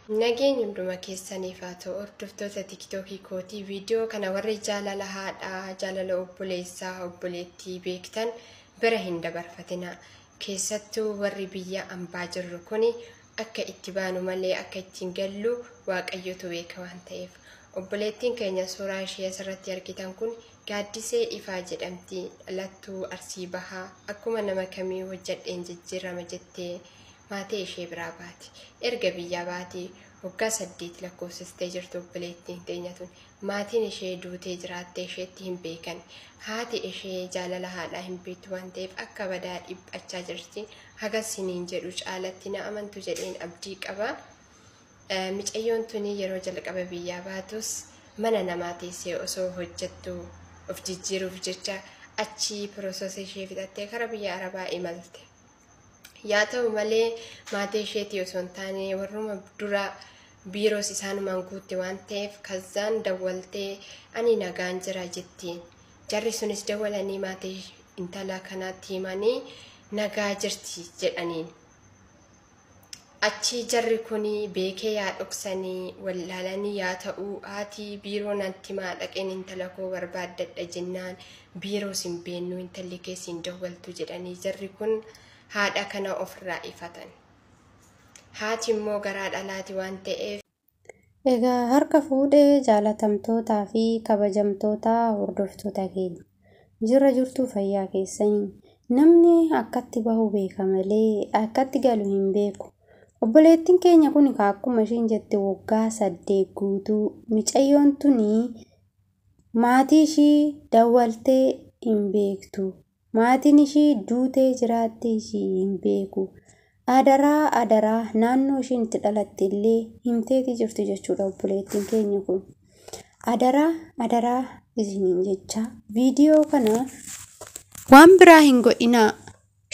Nageenyi hunduma keessaniif haa ta'u hordoftoota tiktookii kootii viidiyoo kana warri jaalala haadhaa, jaalala obboleessaa, obboleettii beektan bira hin dabarfatina. Keessattuu warri biyya ambaa jirru kuni akka itti baanu malee akka ittiin gallu Waaqayyotu beeka waan ta'eef. Obboleettiin keenya suuraa ishee asirratti argitan kun Gaaddisee Ifaa jedhamti. Dhalattuu Arsii Bahaa akkuma nama kamii hojjedheen jijjiirama jettee maatii ishee biraa baate. Erga biyyaa baatee waggaa 8 lakkoofsistee jirtu obboleettiin teenya tun. Maatiin ishee duutee jiraattee isheetti hin beekan. Haati ishee jaalala haadhaa hin beektu waan ta'eef akka badaa dhiphachaa jirti. Hagas siniin jedhu caalatti na amantu jedheen abdii qaba. Micayyoon tuni yeroo jalqaba biyyaa baatus mana namaa teessee osoo hojjettu of jijjiiruuf jecha achii piroosesii ishee fixattee kara biyya Arabaa imalte. Yaa ta'u malee maatii isheetii osoo hin taane warruma dura biiroos isaanumaan guutte waan ta'eef kazzaan dawwaltee ani nagaan jira jettiin. Jarri sunis dawwalanii maatii intala kanaatti himanii nagaa jirti jedhaniin. Achii jarri kun beekee yaa dhoksanii wallaalanii yaa ta'uu haati biiroo natti himaa dhaqeen intala koo barbaaddadha jennaan biiroos hin beennu intalli kees hin dawwaltu jedhanii jarri kun haadha kana ofirraa ifatan. Haati immoo garaa dhalaati waan ta'eef. Egaa harka fuudhee jaalatamtootaa fi kabajamtoota hordoftoota keenya. Jirra jirtuu fayyaa keessanii. Namni akkatti bahu beeka malee akkatti galu hin beeku. Obboleettiin keenya kun akkuma isheen jette waggaa 8 guutuu micayyoon tuni maatii ishii dawwaltee hin beektu. Maatiin ishii duutee jiraattee ishii hin beeku. Adaraa adaraa naannoo isheen itti dhalatte illee himteetii jirti jechuudha obboleettiin keenya kun. Adaraa adaraa isiniin jecha viidiyoo kana waan biraa hin godhinaa.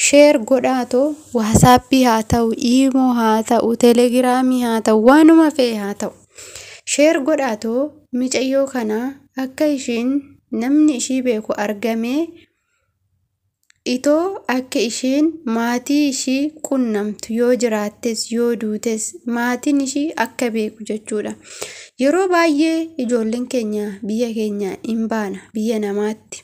Sheer godhaatoo waasaappii haa ta'u, iimoo haa ta'u, telegiraamii haa ta'u, waanuma fe'e haa ta'u. Sheer godhaatoo micayyoo kana akka isheen namni ishii beeku argamee itoo akka isheen maatii ishii qunnamtu yoo jiraattes yoo duutes maatiin ishii akka beeku jechuudha. Yeroo baay'ee ijoolleen keenya biyya keenya hin baana biyya namaatti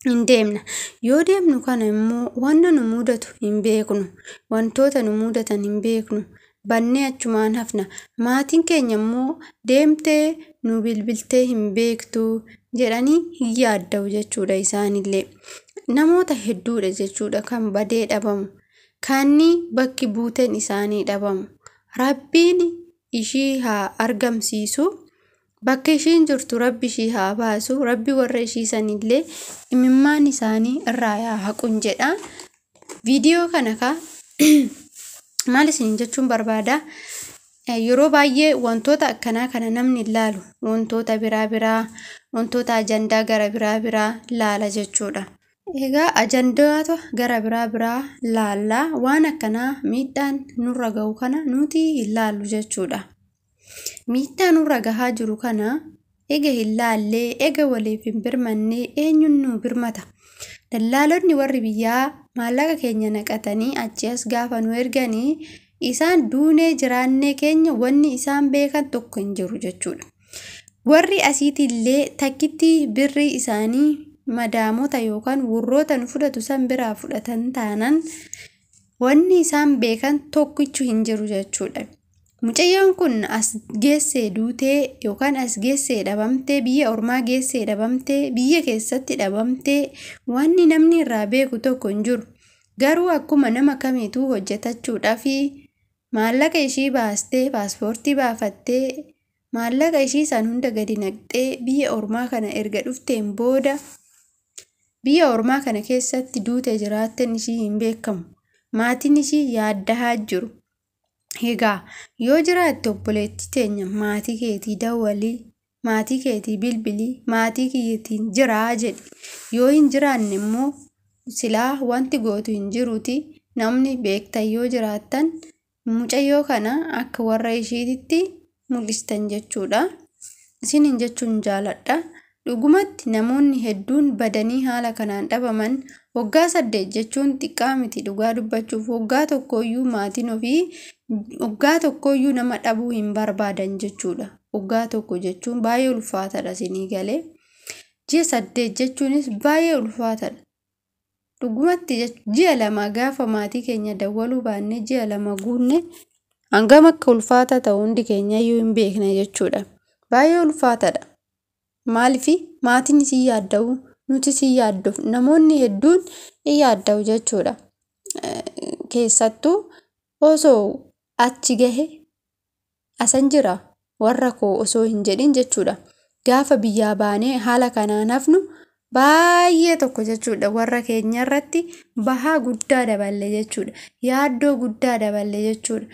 hin deemna. Yoo deemnu kana immoo wanta nu mudatu hin beeknu. Wantoota nu mudatan hin beeknu. Bannee achumaan hafna. Maatiin keenya immoo deemtee nu bilbiltee hin beektu jedhanii hin yaadda'u jechuudha isaanillee. Namoota hedduudha jechuudha kan badee dhabamu. Kanni bakki buuteen isaanii dhabamu. Rabbiin ishii haa argamsiisu. Bakka ishiin jirtu rabbi ishii haa baasu. Rabbi warra ishii sanillee imimmaan isaanii irraa haa haqun jedha. Viidiyoo kana ka maal isiniin jechuun barbaada? Yeroo baay'ee wantoota akkanaa kana namni ilaalu wantoota biraa biraa wantoota ajandaa gara biraa biraa laala jechuudha. Egaa ajandaata gara biraa biraa laallaa waan akkanaa miidhaan nurra gahu kana nuti hin laallu jechuudha. Miidhaa nurra gahaa jiru kana ega hin laallee ega waliif hin birmannee eenyuun nu birmata? Dallaalonni warri biyyaa maallaqa keenya naqatanii achi as gaafa nu erganii isaan duunee jiraannee keenya wanni isaan beekan tokko hin jiru jechuudha. Warri asiitillee takkitti birrii isaanii madaamota yookaan warroota nu fudhatu san biraa fudhatan taanan wanni isaan beekan tokkichu hin jiru jechuudha. Mucayyoon kun as geessee duutee yookaan as geessee dhabamtee biyya ormaa geessee dhabamtee biyya keessatti dhabamtee wanni namni irraa beeku tokko hin jiru. Garuu akkuma nama kamiituu hojjetachuudhaaf maallaqa ishii baastee paaspoortii baafattee maallaqa ishii san hunda gadi naqxee biyya ormaa kana erga dhufteen booda biyya ormaa kana keessatti duutee jiraatteen ishii hin beekamu. Maatiin ishii yaaddahaa jiru. Egaa yoo jiraatte obboleettii teenya maatii keetii dawwalii, maatii keetii bilbilii, maatii kiyyatiin jiraa jedhi. Yoo hin jiraanne immoo silaa wanti gootu hin jiruuti namni beektan yoo jiraattan mucayyoo kana akka warra ishiititti mul'istan jechuudha. Isiniin jechuun jaaladha. Dhugumatti namoonni hedduun badanii haala kanaan dhabaman waggaa 8 jechuun xiqqaa miti dhugaa dubbachuuf waggaa tokkoyyuu maatiin ofii Waggaa tokkoyyuu nama dhabuu hin barbaadan jechuudha. Waggaa tokko jechuun baay'ee ulfaataadha isinii galee. Ji'a 8 jechuunis baay'ee ulfaataadha. Dhugumatti ji'a 2 gaafa maatii keenya dawwaluu baannee ji'a 2 guunne hangam akka ulfaata ta'u hundi keenyayyuu hin beekne jechuudha. Baay'ee ulfaataadha. Maaliif maatiin isin yaadda'u, nuti isin yaaddofnu, namoonni hedduun in yaadda'u jechuudha. Keessattuu osoo achi gahe asan jira warra koo osoo hin jedhin jechuudha. Gaafa biyyaa baanee haala kanaan hafnu baay'ee tokko jechuudha. Warra keenya irratti bahaa guddaa daballe jechuudha. Yaaddoo guddaa daballe jechuudha.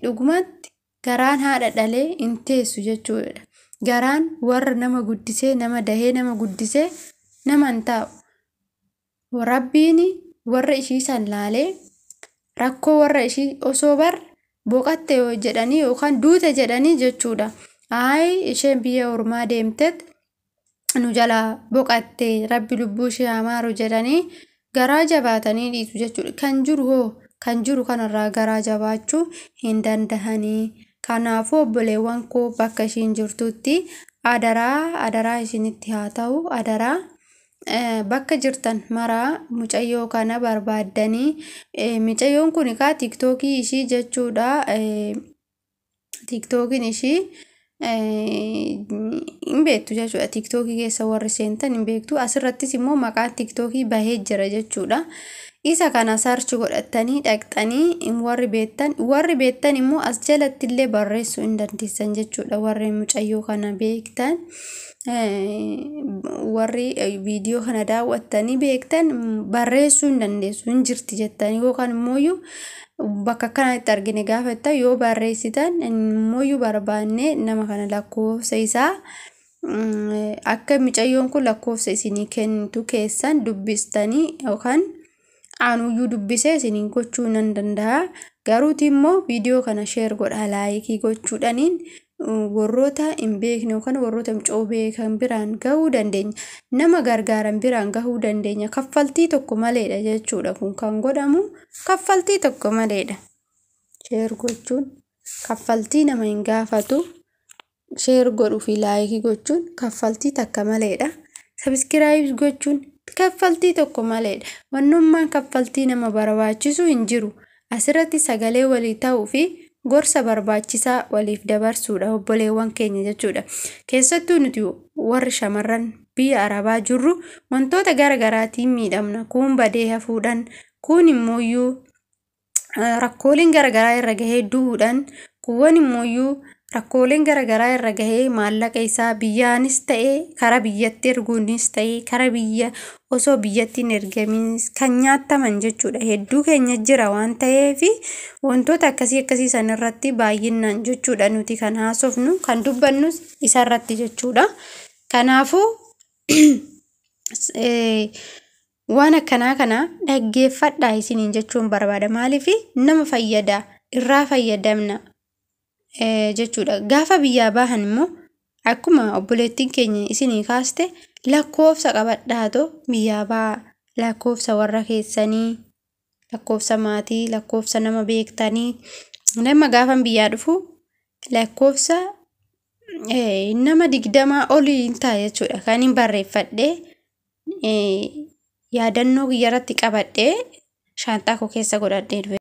Dhugumatti garaan haadha dhalee hin teessu jechuudha. Garaan warra nama guddisee, nama dahee, nama guddisee nama hin taa'u. Rabbiin warra ishii san laalee rakkoo warra ishii osoo bar boqatte jedhanii yookaan duute jedhanii jechuudha. Ayi isheen biyya ormaa deemtet nu jalaa boqatte, rabbi lubbuu ishee haa maaru jedhanii garaa jabaatanii dhiisu jechuudha. Kan jiru hoo kan jiru kanarraa garaa jabaachuu hin dandahanii. Kanaafuu obboleewwan koo bakka ishiin jirtutti adaraa adaraa isinitti haa ta'u, adaraa bakka jirtan maraa mucayyoo kana barbaaddanii. Mucayyoon kun egaa Tiktookii ishii jechuudha. Tiktookiin ishii hin beektu jechuudha. Tiktookii keessa warri seentan hin beektu. Asirrattis immoo maqaan Tiktookii bahee jira jechuudha. Isa kana search godhatanii dhaqxanii warri beektan immoo as jalatti illee barreessuu hin dandeessan jechuudha. Warri mucayyoo kana beektan, warri viidiyoo kana daawwattanii beektan barreessuu hin dandeessu, hin jirti jettanii yookaan immoo bakka kanatti argine gaafa jettan yoo barreessitan immoo barbaanne nama kana lakkoofsa isaa akka mucayyoon kun lakkoofsa isinii kennitu keessan dubbistanii yookaan anuyyuu dubbisee isiniin gochuu nan danda'a. Garuuti immoo viidiyoo kana share godhaa, like gochuudhaniin warroota hin beekne yookaan warroota mucoo beekan biraan gahuu dandeenya. Nama gargaaran biraan gahuu dandeenya. Kaffaltii tokko maleedha jechuudha. Kun kan godhamu kaffaltii tokko maleedha. Share gochuun kaffaltii nama hin gaafatu. Share godhuu fi like gochuun kaffaltii takka maleedha. Subscribe gochuun kaffaltii tokko maleedha. Wannummaan kaffaltii nama barbaachisu hin jiru. Asirratti sagalee walii ta'uu fi gorsa barbaachisaa waliif dabarsuudha obboleewwan keenya jechuudha. Keessattuu nuti warri shamarran biyya Arabaa jirru wantoota gara garaatiin miidhamna. Kuun badee hafuudhaan, kuun immooyyuu rakkooleen gara garaa irra gahee du'uudhaan, kuuwwan immooyyuu rakkooleen gara garaa irra gahee maallaqa isaa biyyaanis ta'ee karaa biyyatti erguunis ta'ee karaa biyya osoo biyyatti hin ergaminis kan nyaattaman jechuudha. Hedduu keenya jira waan ta'eef wantoota akkasii akkasii san irratti baay'inaan jechuudha nuti kan haasofnu, kan dubbannus isarratti jechuudha. Kanaafuu waan akkanaa kana dhaggeeffadhaa isiniin jechuun barbaada. Maaliif nama fayyada, irraa fayyadamna jechuudha. Gaafa biyyaa bahan immoo akkuma obboleettiin keenya isinii kaaste lakkoofsa qabadhaatoo biyyaa bahaa, lakkoofsa warra keessanii, lakkoofsa maatii, lakkoofsa nama beektanii. Nama gaafan biyyaa dhufu lakkoofsa nama 20 olii hin ta'a jechuudha. Kan hin barreeffadhee yaadannoo kiyyarratti qabadhee shaanxaa koo keessa godhadhee dhufe.